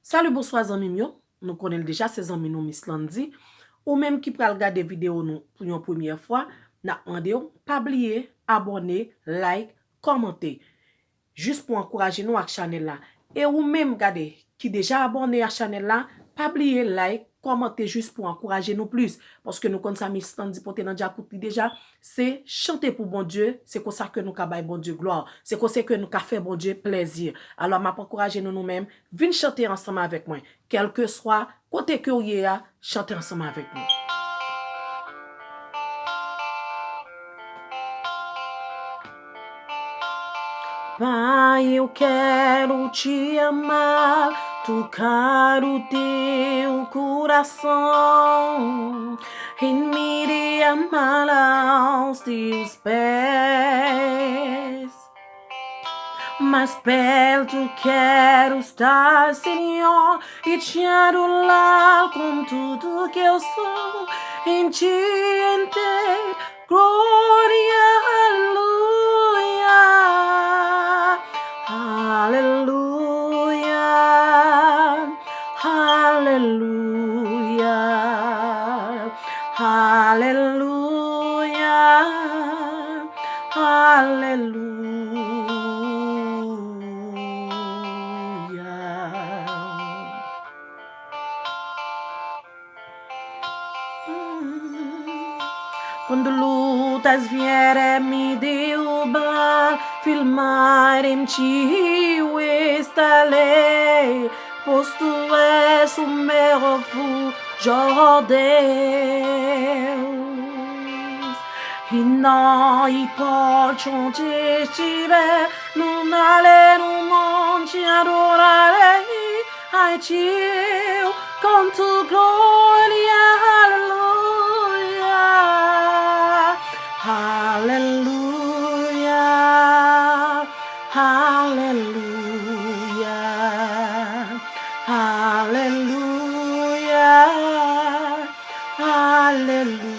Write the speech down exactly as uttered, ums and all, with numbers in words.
Salut, bonswa zanmi m yo. Nou konnen l deja, se zanmi nou Miss Landy. Ou menm ki pral gade videyo nou pou yon premyè fwa, n ap mande w pa bliye abòne, like, kòmante. Jis pou ankouraje nou ak chanèl la. E ou menm, gade, ki deja abòne ak chanèl la, pa bliye like, kòmante jis pou ankouraje nou plis. Paske nou konn sa Miss Landy pote nan djakout li deja, se chante pou Bondye, se konsa ke nou ka bay Bondye glwa, se konsa ke nou ka fè Bondye plèzi. Alò, m ap ankouraje nou, nou menm, vin chante ansanm avèk mwen. Kèlkeswa kote ke w ye a, chante ansanm avèk nou. Pai, eu quero te amar, tocar o teu coração, rendir-me aos teus pés. Mais perto quero estar, Senhor, e te adorar com tudo que eu sou. Em ti inteiro, glória, aleluia, aleluia, aleluia, aleluia, aleluia. Quando lutas vierem me derrubar, firme em ti eu estarei, pois tu és o meu refúgio, ó Deus. E na hipótese onde estiver, no vale, no monte, adorarei a ti, com tu glória, aleluia, aleluia, aleluia, aleluia, aleluia.